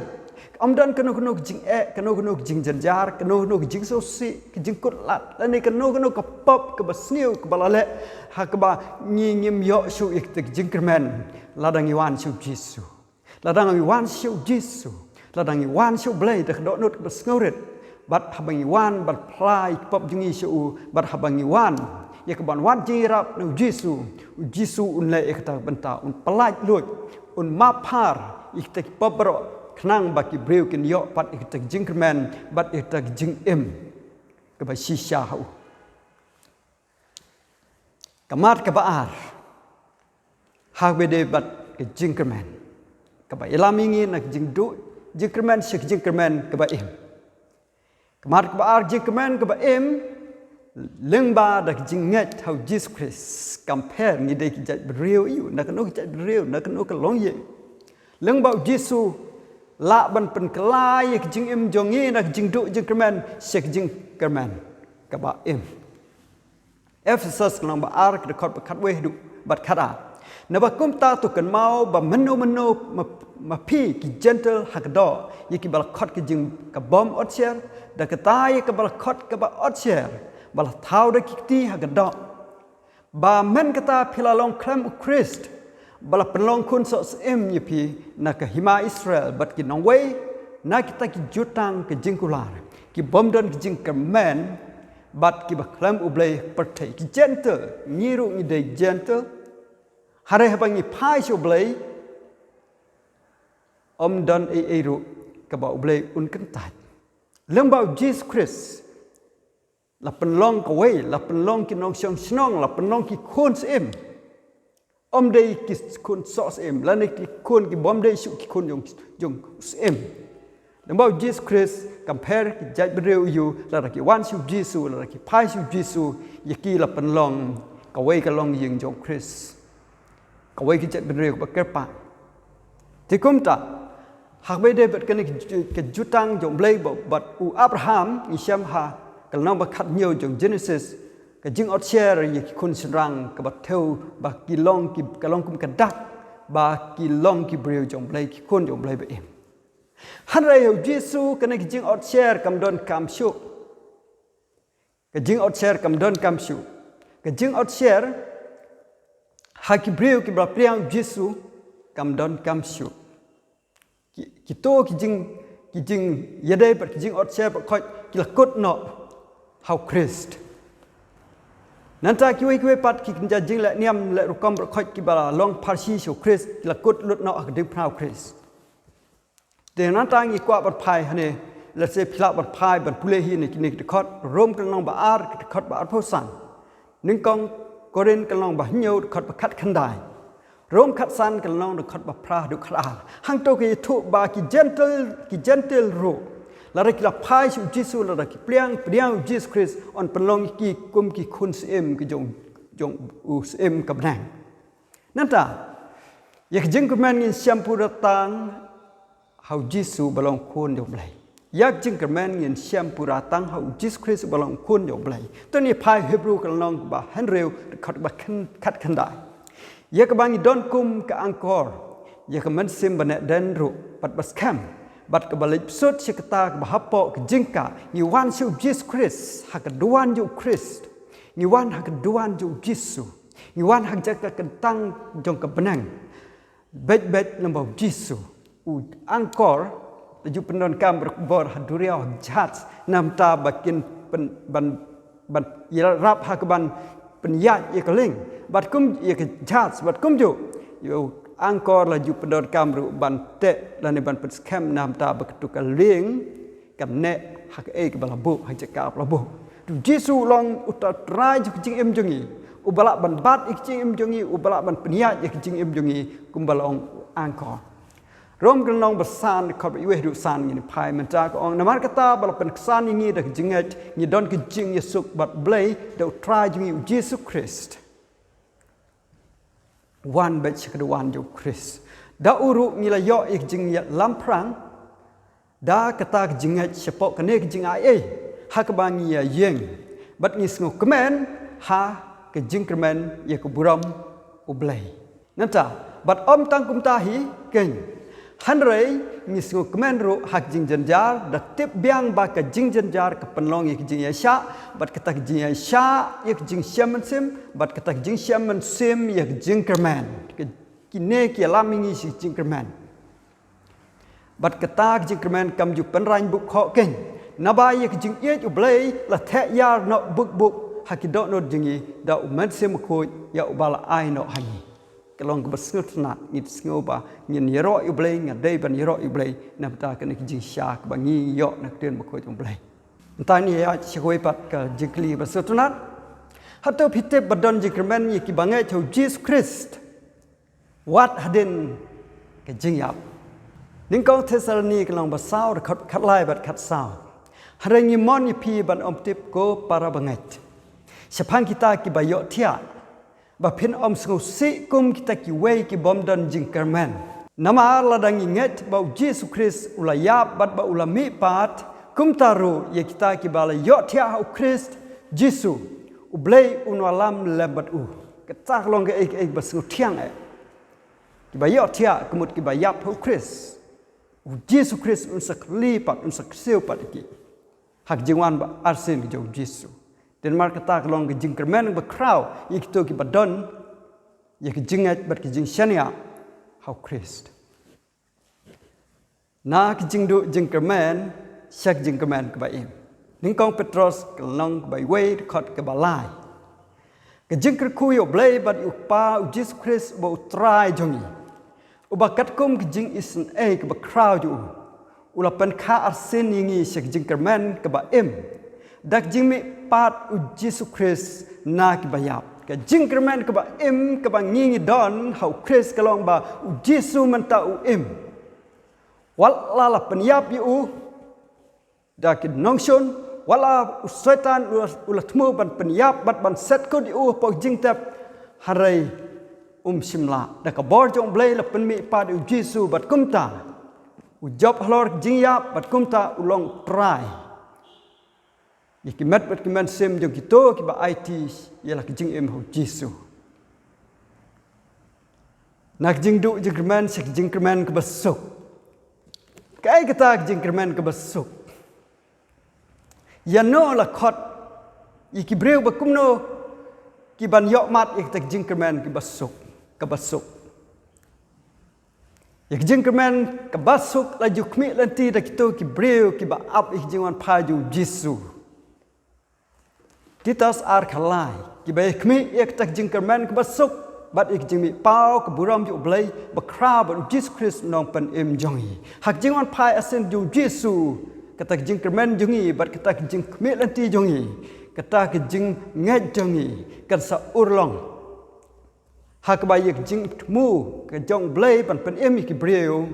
Ym don kano kano ka jingeh, kano kano ka jingjynjar, kano kano ka jingsngewsih, ka jingkut lad, lane kano kano ka pop kaba sniew kaba la leh, ha kaba ngi ngim ïoh shuh ïa kata ka jingkyrmen lada ngi wan sha U Jisu. Lada ngi wan sha U Jisu, lada ngi wan sha U Blei da ka dohnud kaba sngewrit, bad haba ngi wan ban phla ïa ki pop jong ngi sha u, bad haba ngi wan ïa kaban wad jingïarap na U Jisu, U Jisu un leh ïa kata ka bynta, un pyllait luid, un map phar ïa kita ki pop baroh, khnang ba ki briew kin ïoh pat ïa kita ki jingkyrmen bad ïa kita ki jingim kaba shisha ha u. Ka mat kaba ar, ha kaba ïadei bad ka jingkyrmen, kaba ïalam ïa ngi na ka jingduh jingkyrmen sha ka jingkyrmen kaba im. Ka mat kaba ar, jingkyrmen kaba im lyngba da ka jingngeit ha U Jisu Khrist. Kam pher ngi dei ki jait briew aiu, na kano ki jait briew, na kano ka longïing, lyngba U Jisu lah ban pynkylla ïa ka jingim jong ngi na ka jingduh jingkyrmen sha ka jingkyrmen kaba im. Ephesos ka lynnong ba ar ka dkhot ba khatwei haduh bad khatar. Naba kumta to kynmaw ba mynno mynno ma, ma phi ki Jentil ha ka doh, ïa kiba la khot ka jing, ka bym otsiar, da kata ïa kaba la khot kaba otsiar, ba la thaw da ki kti ha ka doh. Ba mynta kata phi la long khlem U Khrist, ba la pynlong khun soh syiem ïa phi na ka hima Israel, bad ki nongwei na kita ki jutang ka jingkular, ki bym don ka jingkyrmen, bad kiba khlem U Blei ha ka pyrthei. Ki Jentil, ngi ruh ngi dei Jentil. Hynrei haba ngi phai sha U Blei, ym don ei ei ruh kaba U Blei un kyntait. Lyngba U Jisu Khrist la pynlong kawei, la pynlong ki nongshong shnong, la pynlong ki khun syiem. Ym dei ki khun soh syiem, lane ki khun ki bym dei shuh ki khun jong, jong syiem. Namar ba u Jisu Khrist kam pher ki jaitbynriew ïa u, lada ki wan sha u Jisu, lada ki phai sha u Jisu, ïa ki la pynlong kawei ka longïing jong u Khrist. Kawei ka jaitbynriew kaba kyrpang. Te kumta, ha kaba ïadei bad kane ka ju-, ka jutang jong u Blei bad, bad u Abraham, ngi shem ha ka lynnong ba khathynñiew jong Genesis, ka jingotsher ïa ki khun shynrang kaba thew ba ki long ki, ka long kum ka dak ba ki long ki briew jong u Blei, ki khun jong u Blei ba im. Hynrei ha u Jisu kane ka jingotsher kam donkam shuh. Ka jingotsher kam donkam shuh. Ka jingotsher ha ki briew kiba la pdiang u Jisu kam donkam shuh. Ki, kito ki jing, ki jingïadei bad ki jingotsher baroh khoit ki la kut noh ha u Khrist. Nangta kiwei kiwei pat ki kynja jingleh niam leh rukom baroh khoit kiba la long pharshi sha u Khrist, ki la kut lut noh ha ka diengphna u Khrist. Te nangta ngi kwah ban phai hangne, lehse phi lah ban phai ban pule hi na kine ki dkhot, Rom ka lynnong ba ar ka dkhot ba arphew san. Nyngkong Korinth ka lynnong ba hynñiew dkhot ba khatkhyndai. Rom khatsan ka lynnong dkhot ba phra haduh khatar. Hangto ka ïathuh ba ki Jentil, ki Jentil ruh, lada ki la phai sha u Jisu, lada ki pdiang, pdiang u Jisu Khrist, yn pynlong ïa ki kum ki khun syiem ki jong, jong u Syiem ka bneng. Nangta, ïa ka jingkyrmen ngin shem pura tang ha u Jisu ba long Khun jong u Blei. Ïa ka jingkyrmen ngin shem pura tang ha u Jisu Khrist ba long Khun jong u Blei. To ngin phai Hebru ka lynnong ba hynriew dkhot ba khyn-, khatkhyndai. Ïa kaba ngi don kum ka angkor, ïa ka mynsiem ba neh dien ruh bad ba skhem, bad kaba leit bsut sha kata kaba hapoh ka jingkah, ngi wan sha u Jisu Khrist, ha ka duwan jong u Khrist. Ngi wan ha ka duwan jong u Jisu. Ngi wan ha ka jaka kyntang jong ka bneng. Beit beit namar u Jisu. U angkor la ju pyndonkam bor ha duriaw, ha jahaj, namar ba kin pyn-, ban, ban ïarap ha kaban pynïaid ïa ka lieng. Bad kum ïa ka jahaj, bad kumjuh ïa u angkor la ju pyndonkam ruh ban teh lane ban pynskhem namar ba katu ka lieng kan neh ha kaei kaba la buh, ha ka jaka ba la buh. Te u Jisu u long uta u Trai jong ka jingim jong ngi. Uba lah ban bat ïa ka jingim jong ngi, uba lah ban pynïaid ïa ka jingim jong ngi, kumba long u angkor. Rom ka lynnong ba san, dkhot ba wei haduh san ngin phai mynta ka ong, namar kata ba la pynksan ïa ngi da ka jingngeit, ngi don ka jingïasuk bad u Blei da u Trai jong ngi u Jisu Khrist. Wan beit sha ka duwan jong u Khrist. Da u ruh ngi la ïoh ïa ka jingïalam phrang da kata ka jingngeit shapoh kane ka jingai ei ha kaba ngi ïa ïeng. Bad ngi sngewkmen ha ka jingkyrmen ïa ka burom u Blei. Nangta, bad ym tang kumta hi kein. Hynrei ngi sngewkmen ruh ha ka jingjynjar, da tip biang ba ka jingjynjar ka pynlong ïa ka jingïaishah, bad kata ka jingïaishah ïa ka jingshem mynsiem, bad kata ka jingshem mynsiem ïa ka jingkyrmen. Ka, kine ki ïalam ïa ngi sha ka jingkyrmen. Bad kata ka jingkyrmen kam ju pynrang buk khoh kein. Naba ïa ka jingïeit u Blei la theh ïar noh buk buk ha ki dohnud jong ngi da u Mynsiem Bakhuid ïa uba la ai noh ha ngi. Ka long kaba sngewtynnat, ngi sngew ba ngin ïaroh ïa u Blei, nga dei ban ïaroh ïa u Blei, namar kane ka jingshisha kaba ngi ïoh na ka ktien bakhuid u Blei. Mynta ngin ïa sha kawei pat ka jingkylli ba sngewtynnat. Hato phi tip ba don jingkyrmen ïa kiba ngeit ha u Jisu Khrist wat hadien ka jingïap? Nyngkong Thessaloni ka lynnong ba saw, dkhot khatlai bad khatsaw. Hynrei ngi mon ïa phi ban ym tip ko para bangeit, shaphang kita kiba ïohthiah, ba phin ym sngewsih kum kita kiwei ki bym don jingkyrmen. Namar lada ngi ngeit ba u Jisu Khrist u la ïap bad ba u la mihpat, kumta ruh ïa kita kiba la ïohthiah ha u Khrist Jisu, u Blei un wallam lem bad u. Kata ka long kaei kaei ba sngewthiang eh. Kiba ïohthiah ka mut kiba ïap ha u Khrist. U Jisu Khrist un sa kylli pat, un sa kyrsiew pat ïa ki ha ka jingwan ba arsien ka jong u Jisu. Te namar kata ka long ka jingkyrmen ba khraw ïa kito kiba don ïa ka jingngeit bad ka jingshaniah ha u Khrist. Na ka jingduh jingkyrmen sha ka jingkyrmen kaba im. Nyngkong Petros ka lynnong kaba wei, dkhot kaba lai. Ka jingkyrkhu ïa u Blei bad ïa u Kpa u Jisu Khrist uba u Trai jong ngi. Uba katkum ka jingisynei kaba khraw jong u, u la pynkha arsien ïa ngi sha ka jingkyrmen kaba im da ka jingmihpat u Jisu Khrist na kiba ïap. Ka jingkyrmen kaba im kaba ngi ngi don ha u Khrist ka long ba u Jisu mynta u im. Wat la la pynïap ïa u da ki nongshun, wat la u Soitan u la, u la thmu ban pynïap bad ban set kut ïa u hapoh jingtep, hynrei um shym lah. Da ka bor jong u Blei la pynmih pat ïa u Jisu bad kumta u jop halor ka jingïap bad kumta u long Trai ïa ki met bad ki mynsiem jong kito kiba aiti ïa la ka jingim ha u Jisu. Na ka jingduh jingkyrmen sha ka jingkyrmen kaba suk. Kaei kata ka jingkyrmen kaba suk? Ïano la khot ïa ki briew ba kumno ki ban ïohmad ïa kata ka jingkyrmen kaba suk, kaba suk? Ïa ka jingkyrmen kaba suk la ju khmih lynti da kito ki briew kiba ap ïa ka jingwanphai jong u Jisu. Titus ar khatlai, kiba ïa khmih ïa kata ka jingkyrmen kaba suk bad ïa ka jingmihpaw ka burom jong u Blei bakhraw bad u Jisu Khrist u nongpynim jong ngi. Ha ka jingwanphai arsien jong u Jisu, kata ka jingkyrmen jong ngi bad kata ka jingkhmih lynti jong ngi, kata ka jingngeit jong ngi kan sa urlong ha kaba ïa ka jingthmu ka jong u Blei ban pynim ïa ki briew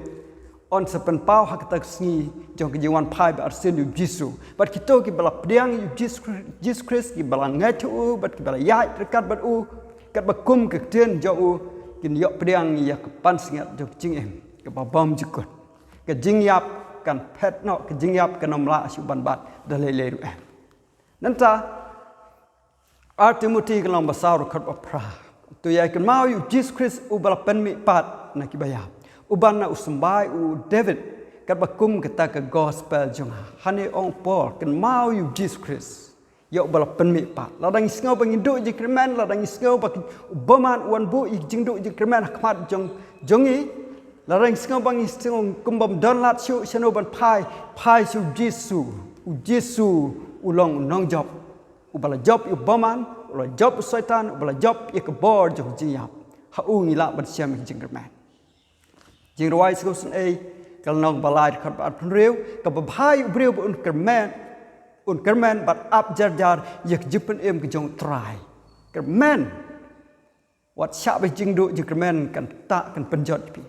yn sa pynpaw ha kata ka sngi jong ka jingwanphai ba arsien ïa u Jisu. Bad kito kiba la pdiang ïa u Jisu Khri-, Jisu Khrist, kiba la ngeit ha u bad kiba la ïaid ryngkat bad u katba kum ka ktien jong u, kin ïoh pdiang ïa ka pansngiat jong ka jingim kaba bymjukut. Ka jingïap kan phet noh, ka jingïap kan ym lah shuh ban bat da lei lei ruh em. Nangta Ar Timothy ka lynnong ba saw dkhot ba phra. To ïai kynmaw ïa u Jisu Khrist uba la pynmih pat na kiba ïap, uba na u symbai u David, katba kum kata ka gospel jong nga. Hangne ong u Paul, kynmaw ïa u Jisu Khrist, ïa uba la pynmih pat. Lada ngi sngew ba ngin duh jingkyrmen, lada ngi sngew ba u bymman u wan buh ïa ka jingduh jingkyrmen ha khmat jong, jong ngi, lada ngi sngew ba ngi sngew kum bym don lad shuh shano ban phai, phai sha u Jisu. U Jisu u long u nongjop, uba la jop ïa u bymman, uba la jop u Soitan, uba la jop ïa ka bor jong ka jingïap. Ha u ngi lah ban shem ïa ka jingkyrmen. Jingrwai Sngewsynei ka lynnong ba lai dkhot ba arphew hynriew, kaba bha ïa u briew ba un kyrmen, un kyrmen bad ap jar jar ïa ka jingpynim ka jong u Trai. Kyrmen. Wat shah ba jingduh jingkyrmen kan ktah, kan pynjot ïa phi.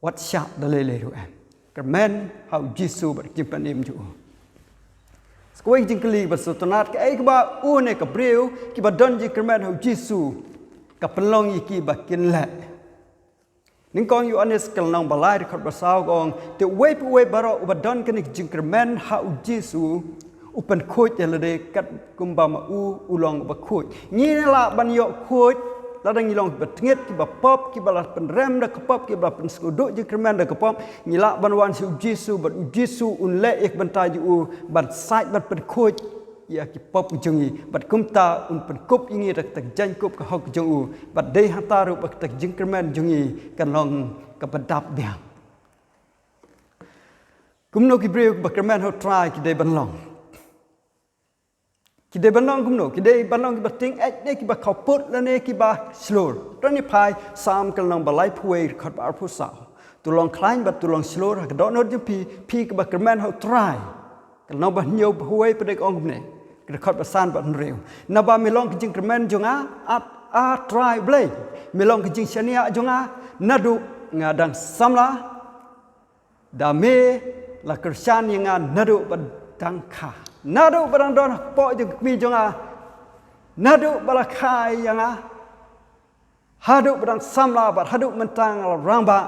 Wat shah da lei lei ruh em. Kyrmen ha u Jisu bad ka jingpynim jong u. Sa kawei ka jingkylli ba sngewtynnat, kaei kaba une ka briew kiba don jingkyrmen ha u Jisu ka pynlong ïa ki ba kin leh? Nyngkong Ïoannis ka lynnong ba lai dkhot ba saw ka ong, te uwei pa uwei baroh uba don kane ka jingkyrmen ha u Jisu u pynkhuid ïa lade kat kumba ma u u long uba khuid. Ngi lah ban ïoh khuid lada ngi long kiba tngit, kiba pop, kiba la pynrem da ka pop, kiba la pynsngewduh jingkyrmen da ka pop. Ngi lah ban wan sha u Jisu bad u Jisu un leh ïa ka bynta jong u ban sait ban pynkhuid ïa ki pop jong ngi, bad kumta un pynkup ïa ngi da kata ka jaiñkup ka hok jong u, bad dei hangta ruh ba kata ka jingkyrmen jong ngi kan long kaba dap biang. Kumno ki briew ba kyrmen ha u Trai ki dei ban long? Ki dei ban long kumno? Ki dei ban long kiba tyngeh ne kiba khawpud lane kiba shlur? To ngin phai Salm ka lynnong ba laiphew wei dkhot ba arphew saw. To long khlaiñ bad to long shlur ha ka dohnud jong phi, phi kiba kyrmen ha u Trai. Ka lynnong ba hynñiew ba hawei pat ka ong kumne, ka dkhot ba san bad hynriew. Naba me long ka jingkyrmen jong nga, A, A Trai Blei. Me long ka jingshaniah jong nga naduh nga dang samla. Da me la kyrshan ïa nga naduh ba dang kha, naduh ba dang don ha kpoh jong ka kmie jong nga, naduh ba la kha ïa nga, haduh ba dang samla bad haduh mynta nga la rangbah,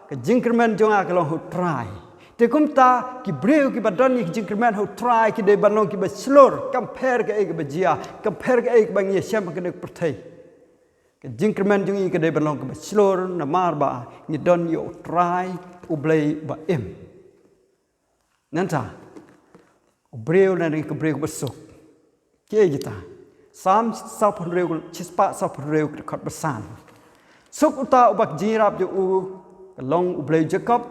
ka jingkyrmen jong nga ka long ha u Trai. Te kumta ki briew kiba don ïa ka jingkyrmen ha u Trai ki dei ban long kiba shlur, kam pher kaei kaba jia, kam pher kaei kaba ngi ïashem ha kane ka pyrthei. Ka jingkyrmen jong ngi ka dei ban long kaba shlur namar ba ngi don ïa u Trai u Blei ba im. Nangta u briew lane ka briew kaba suk. Kiei kita? Salm sawphew hynriew, shispah sawphew hynriew, ka dkhot ba san. Suk uta uba ka jingïarap jong u ka long u Blei Jakob,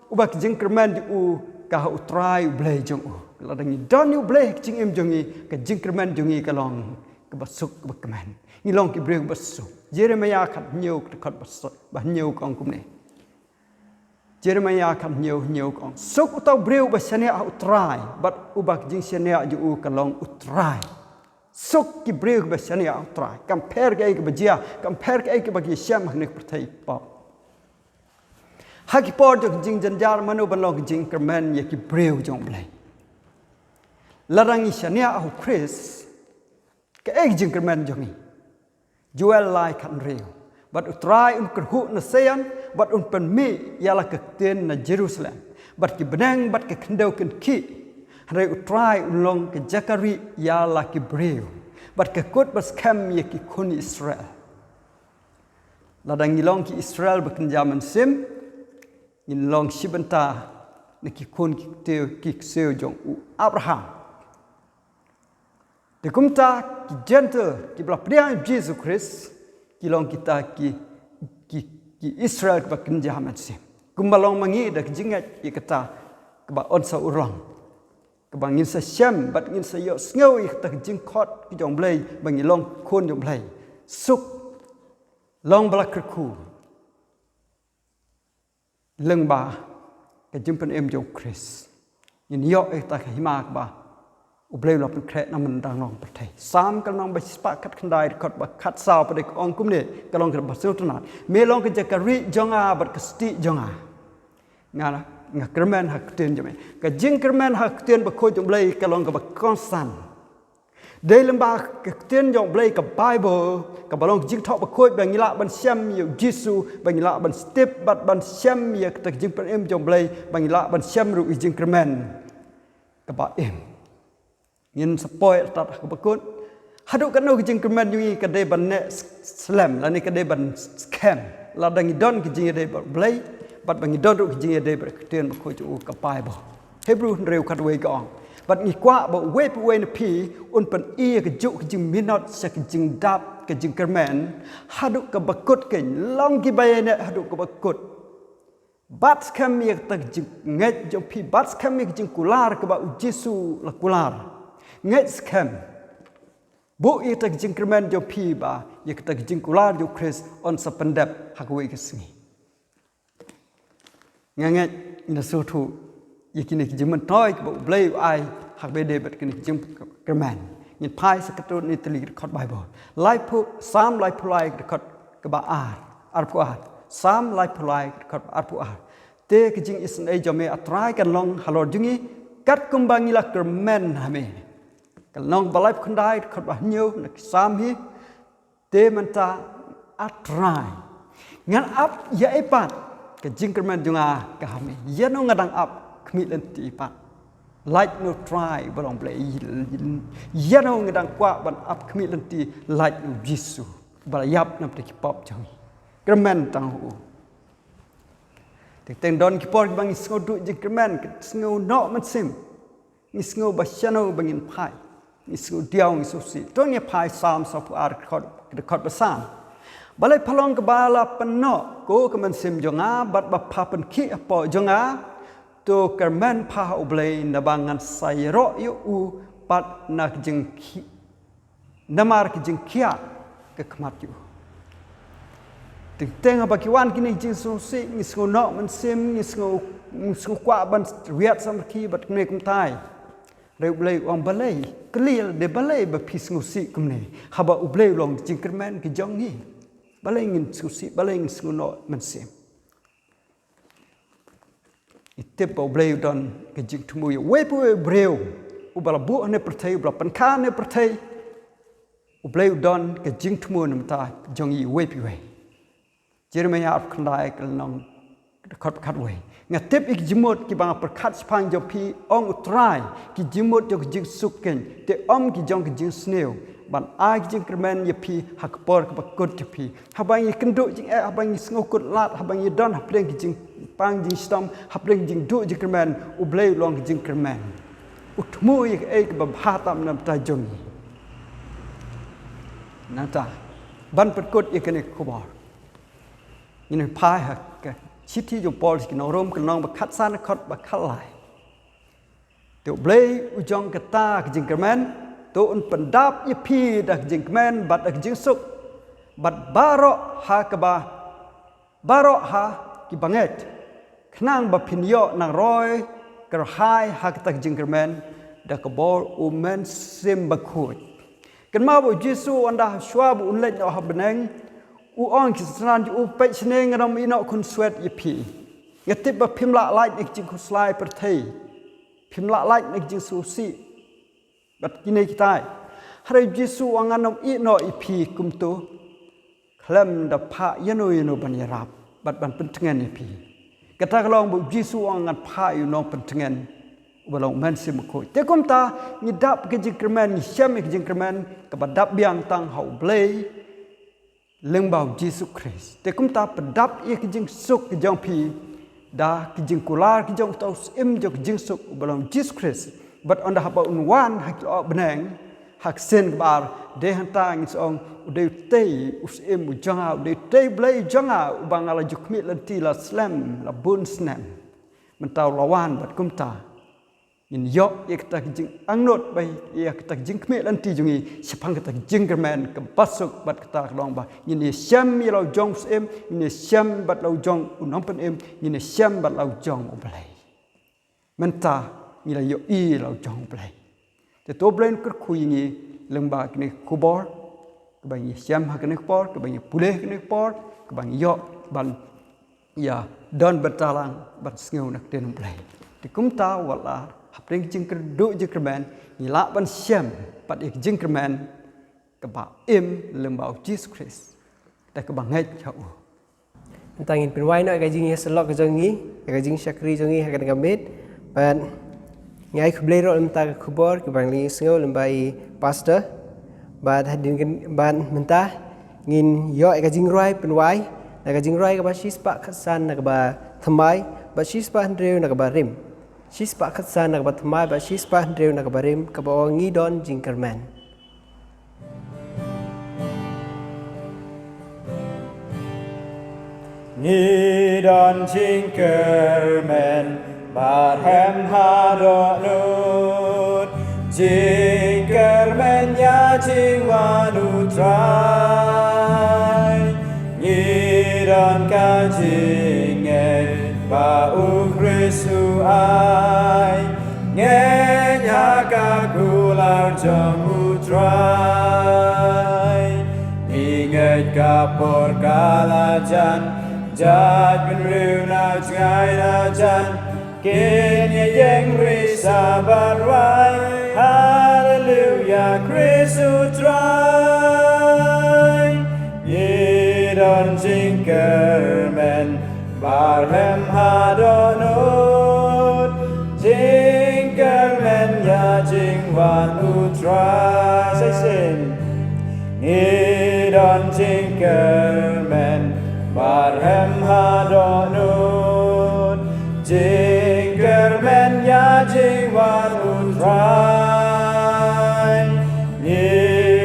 uba ka jingkyrmen jong u ka ha u Trai u Blei jong u. Lada ngi don ïa u Blei ha ka jingim jong ngi, ka jingkyrmen jong ngi ka long kaba suk kaba kmen. Ngi long ki briew kaba suk. Jeremaïah khathynñiew ka dkhot ba suk, ba hynñiew ka ong kumne. Jeremaïah khathynñiew hynñiew ka ong, suk uta u briew uba shaniah ha u Trai, bad uba ka jingshaniah jong u ka long u Trai. Suk ki briew kiba shaniah ha U Trai. Kam pher kaei kaba jia, kam pher kaei kaba ki shem ha kane ka pyrthei pop. Ha ki por jong ka jingjynjar, mano ban long ka jingkyrmen ïa ki briew jong U Blei? Lada ngi shaniah ha U Khrist, kaei ka jingkyrmen jong ngi? Joel lai khathynriew. Bad U Trai un kyrhuh na Sion, bad un pynmih ïa la ka ktien na Jerusalem. Bad ki bneng bad ka khyndew kin khih. Hynrei U Trai un long ka jaka rieh ïa la ki briew, bad ka kut ba skhem ïa ki khun Israel. Lada ngi long ki Israel ba kynja mynsiem, ngin long shi bynta na ki khun ki ktiew, ki ksiew jong u Abraham. Te kumta ki Jentil kiba la pdiang ïa U Jisu Khrist ki long kita ki, ki, ki Israel kiba kynja mynsiem. Kumba long ma ngi da ka jingngeit ïa kata kaba yn sa urlong, kaba ngin sa shem bad ngin sa ïohsngew ïa kata ka jingkhot ka jong U Blei ba ngi long khun jong U Blei. Suk, long ba la kyrkhu lyngba ka jingpynim jong U Khrist. Ngin ïoh ïa kata ka hima kaba U Blei u la pynkhreh na mynta ngi long pyrthei. Salm ka lynnong ba shispah khatkhyndai, dkhot ba khatsaw, pat ka ong kumne, ka long kaba sngewtynnat: Me long ka jaka rieh jong nga bad ka stieh jong nga. Nga, nga kyrmen ha ka ktien jong me. Ka jingkyrmen ha ka ktien bakhuid jong U Blei ka long kaba kongsan. Dei lyngba ka ktien jong U Blei, ka Bible, kaba long ka jingthoh bakhuid ba ngi lah ban shem ïa U Jisu, ba ngi lah ban tip bad ban shem ïa kata ka jingpynim jong U Blei, ba ngi lah ban shem ruh ïa ka jingkyrmen kaba im. Ngin sa poi artat ha kaba kut. Haduh katno ka jingkyrmen jong ngi ka dei ban neh slem lane ka dei ban skhem? Lada ngi don ka jingïadei bad U Blei, bad ba ngi don ruh ka jingïadei bad ka ktien bakhuid jong u, ka Bible. Hebru hynriew khatwei ka ong: Bad ngi kwah ba uwei pa uwei na phi un pyni ïa kajuh ka jingminot sha ka jingdap ka jingkyrmen haduh kaba kut, keiñ long kiba ïaineh haduh kaba kut. Bat skhem ïa kata ka jingngeit jong phi, bat skhem ïa ka jingkular kaba U Jisu u la kular. Ngeit skhem. Buh ïa kata ka jingkyrmen jong phi ba ïa kata ka jingkular jong U Khrist yn sa pyndep ha kawei ka sngi. Nga ngeit ngi la sngewthuh ïa kine ki jingmyntoi kiba U Blei u ai ha kaba ïadei bad kine ki jingkyrmen. Ngin phai sa katto katne tylli ki dkhot Bible. Laiphew, Salm laiphew lai, dkhot kaba ar, arphew ar. Salm laiphew lai, dkhot arphew ar. Te ka jingisynei jong me, A Trai, kan long halor jong ngi, katkum ba ngi la kyrmen ha me. Ka lynnong ba laiphew khyndai, dkhot ba hynñiew na ki Salm hi: Te mynta, A Trai, ngan ap ïa ei pat? Ka jingkyrmen jong nga ka ha me. Ïano nga dang ap khmih lynti pat? Lait na U Trai ba long Blei. Ïano nga dang kwah ban ap khmih lynti? Lait na U Jisu ba la ïap na bynta ki pop jong ngi. Kyrmen tang ha u. Teng teng don ki por kiba ngi sngew duh jingkyrmen, ki sngew noh mynsiem. Ngi sngew ba shano ba ngin phai. Ngi sngew diaw, ngi sngewsih. To ngin phai Salm sawphew ar, dkhot, dkhot ba san. Balei pha long kaba la pynnoh, ko ka mynsiem jong nga, bad ba pha pynkhih hapoh jong nga? To kyrmen pha ha U Blei, naba ngan sa ïaroh ïa u pat na ka jingkhia, namar ka jingkhia ka khmat ïa u. Teng teng haba ki wan kine ki jingsngewsih, ngi sngew noh mynsiem, ngi sngew, ngi sngew kwah ban riat samrkhie bad kumne kumtai. Hynrei U Blei u ong, balei, kylli lade, balei ba phi sngewsih kumne? Haba U Blei u long ka jingkyrmen ka jong ngi, balei ngin sngewsih, balei ngin sngew noh mynsiem? Ngi tip ba U Blei u don ka jingthmu ïa uwei pa uwei u briew uba la buh ha kane ka pyrthei, uba la pynkha ha kane ka pyrthei. U Blei u don ka jingthmu na ka bynta jong ngi uwei pa uwei. Jeremiah arphew khyndai, ka lynnong, dkhot khatwei. Nga tip ïa ki jingmut kiba nga pyrkhat shaphang jong phi, ong U Trai, ki jingmut jong ka jingsuk keiñ, te ym ki jong ka jingsniew, ban ai ka jingkyrmen ïa phi ha ka por kaba kut jong phi. Haba ngi kynduh jingeh, haba ngi sngew kut lad, haba ngi don hapdeng ki jingpang jingshitom, hapdeng jingduh jingkyrmen, U Blei u long ka jingkyrmen. U thmu ïa kaei kaba bha tam na ka bynta jong ngi. Nangta, ban pynkut ïa kane ka khubor, ngin phai ha ka shithi jong u Paul sha ki nong Rom, ka lynnong ba khatsan, dkhot ba khatlai. Te U Blei u jong kata ka jingkyrmen, to un pyndap ïa phi da ka jingkmen bad da ka jingsuk, bad baroh ha kaba, baroh ha ki bangeit, khnang ba phin ïoh nang roi kyrhai ha kata ka jingkyrmen da ka bor u Mynsiem Bakhuid. Kynmaw ba u Jisu ynda shuwa ba un leit noh ha bneng, u ong ki synran jong u, peit shane, ngan ym ïehnoh khunswet ïa phi. Nga tip ba phim lah lait na ki jingkhuslai pyrthei, phim lah lait na ki jingsngewsih bad kine kitai. Hynrei u Jisu u ong, ngan ym ïehnoh ïa phi kumto khlem da phah ïano ïano ban ïarap bad ban pyntngen ïa phi. Kata ka long ba u Jisu u ong, ngan phah ïa u nongpyntngen uba long u Mynsiem Bakhuid. Te kumta ngi dap ka jingkyrmen, ngi shem ïa ka jingkyrmen kaba dap biang tang ha U Blei lyngba u Jisu Khrist. Te kumta pyndap ïa ka jingsuk ka jong phi da ka jingkular ka jong uta u Syiem jong ka jingsuk uba long u Jisu Khrist. Bad ynda haba un wan ha ki lyoh bneng ha ka sien kaba ar, dei hangta ngin sa ong, u dei utei u Syiem u jong nga, u dei utei u Blei u jong nga uba nga la ju khmih lynti la slem, la bun snem. Mynta u la wan bad kumta ngin ïoh ïa kata ka jingangnud bad ïa kata ka jingkhmih lynti jong ngi shaphang kata ka jingkyrmen kaba suk. Bad kata ka long ba ngin ïashem ïa la u jong u Syiem, ngin ïashem bad la u jong u Nongpynim, ngin ïashem bad la u jong U Blei. Mynta ngi la ïohi la u jong U Blei. Te to U Blei un kyrkhu ïa ngi lyngba kane ka khubor kaba ngi shem ha kane ka por, kaba ngi pule ha kane ka por, kaba ngi ïoh ban ïa don bynta lang ban sngew na ka ktien U Blei. Te kumta wat la hapdeng ka jingkyrduh jingkyrmen ngi lah ban shem pat ïa ka jingkyrmen kaba im lyngba u Jisu Khrist, te kaba ngeit ha u. Mynta ngin pynwai noh ïa ka jingïasyllok ka jong ngi, ïa ka jingshakri jong ngi ha kane ka miet. Bad ngi ai khublei ruh mynta ka khubor kaba ngi la ïohsngew lyngba i Pastor. Bad hadien kan, bad mynta ngin ïoh ïa ka jingrwai pynwai na ka jingrwai kaba shispah khatsan na kaba thymmai bad shispah hynriew na kaba rim. Shispah khatsan na kaba thymmai bad shispah hynriew na kaba rim, kaba ong, Ngi don jingkyrmen. Ngi don jingkyrmen barhem ha dohnud, jingkyrmen ïa jingwan U Trai. Ngi don ka jingngeit ba U Khrist u ai, ngeit ha ka kular jong U Trai. Ngi ngeit ka por ka la jan, jaitbynriew na jngai na jan kin ïa ïeng ri sa ban rwai, Haleluia, Khrist u Trai. Ngi don jingkyrmen barhem ha dohnud, jingkyrmen ïa jingwan U Trai. Sa shisien. Ngi don jingkyrmen barhem ha dohnud, jingkyrmen ïa jingwan U Trai. Ngi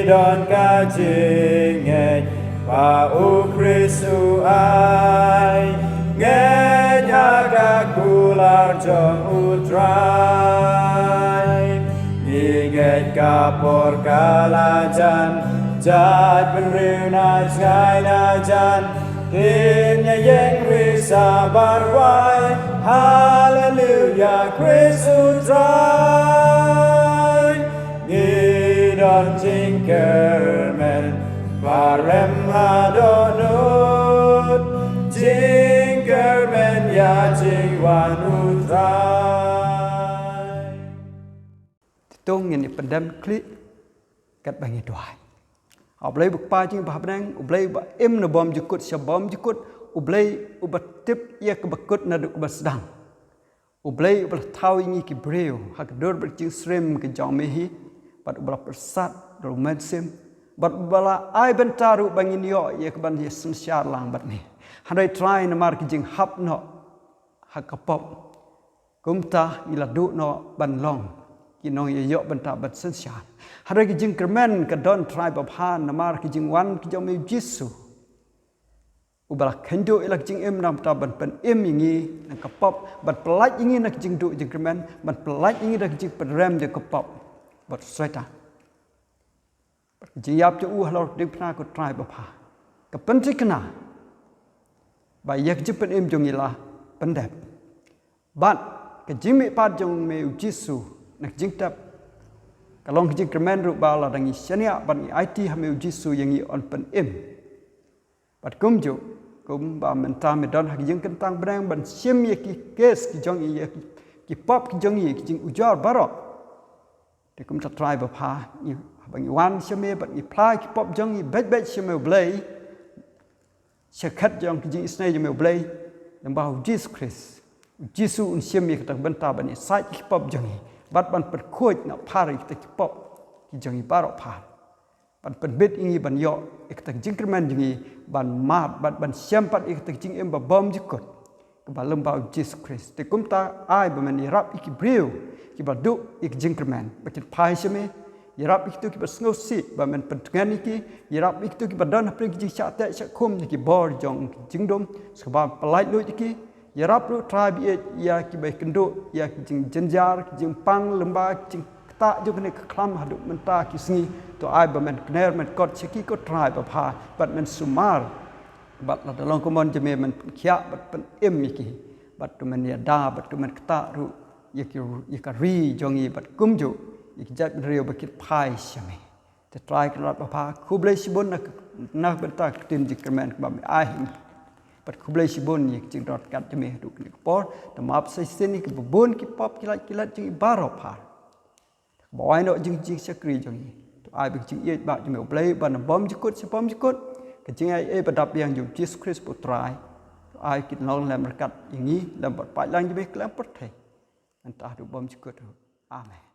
don ka jingngeit ba U Khrist u ai, ngeit ha ka kular jong U Trai. Ngi ngeit ka por ka la jan, jaitbynriew na jngai na jan kin ïa ïeng ri sa ban rwai, Haleluia, Khrist u Trai. Ngi don jingkyrmen barhem ha dohnud, jingkyrmen ïa jingwan U Trai. Te to ngin ïa pyndem khlieh katba ngi duwai. A Blei ba Kpa jong ngi ba ha bneng, U Blei uba im na bymjukut sha bymjukut, U Blei uba tip ïa kaba kut naduh kaba sdang. U Blei uba la thaw ïa ngi ki briew ha ka dur bad ka jingsyriem ka jong me hi, bad uba la pyrsad da u Mynsiem, bad uba la ai bynta ruh ba ngin ïoh ïa ka ban ïa synshar lang bad me. Hynrei Trai, namar ka jinghap noh ha ka pop, kumta ngi la duh noh ban long ki nongïaïoh bynta ban synshar. Hynrei ka jingkyrmen ka don, Trai babha, namar ka jingwan ka jong me u Jisu, uba la kynduh ïa la ka jingim na ka bynta ban pynim ïa ngi na ka pop, ban pyllait ïa ngi na ka jingduh jingkyrmen, ban pyllait ïa ngi na ka jingpynrem jong ka pop bad u Soitan. Bad ka jingïap jong u halor ka diengphna, ko Trai babha, ka pynthikna ba ïa ka jingpynim jong ngi la pyndep. Bad ka jingmihpat jong me u Jisu na ka jingtep Ka long ka jingkyrmen ruh ba lada ngi shaniah bad ngi aiti ha me u Jisu ïa ngi yn pynim. Bad kumjuh, kumba mynta me don ha ka jingkyntang bneng ban shim ïa ki kes ki jong ngi, ïa ki, ki pop ki jong ngi, ki jingujor baroh. Te kumta Trai bapha, ngi, haba ngi wan sha me bad ngi phla ki pop jong ngi beit beit sha me u Blei, sha khet jong ki jingisynei jong me u Blei, lyngba u Jisu Khrist. U Jisu un shim ïa kata ka bynta ban ïasaid ki pop jong ngi bad ban pynkhuid na phar ïa kita ki pop ki jong ngi baroh phar. Ban pynbit ïa ngi ban ïoh ïa kata ka jingkyrmen jong ngi, ban mad, ban, ban shem pat ïa kata ka jingim ba bymjukut, kaba lyngba u Jisu Khrist. Te kumta ai ba men ïarap ïa ki briew kiba duh ïa ka jingkyrmen ba kin phai sha me. Ïarap ïa kito kiba sngewsih ba men pyntngen ïa ki. Ïarap ïa kito kiba don hapdeng ki jingshah teh shah khum na ki bor jong ki jingdum, sa kaba pyllait luid ïa ki. Ïarap ruh Trai ba ïeit ïa kiba ïakynduh ïa ki jingjynjar, ki jingpang lyngba ki jingktah jong kane ka khlam haduh mynta ki sngi. To ai ba men kner men kot sha ki ko Trai bapha, bad men sumar. Bad lada long kumno jong me men pynkhiah bad pynim ïa ki. Bad to men ïada bad to men ktah ruh ïa ki, ïa ka ri jong ngi bad kumjuh ïa ki jaitbynriew ba kin phai sha me. Te Trai Kynrad bapha, khublei shibun na, na ka bynta ka ktien jingkyrmen kaba me ai ha ngi. Bad khublei shibun ïa ka jingdon ryngkat jong me haduh kane ka por. Te map sa shisien ïa kiba bun ki pop ki lait ki lait jong ngi baroh phar. Kaba wai noh jing, jingshakri jong ngi. To ai ba ka jingïeit ba jong me u Blei ba na bymjukut sha bymjukut, ka jingaiei ba dap biang jong u Jisu Khrist u Trai, to ai kin long lem ryngkat ïa ngi lem bad paidlang jong me khlem pyrthei, mynta haduh bymjukut. Amen.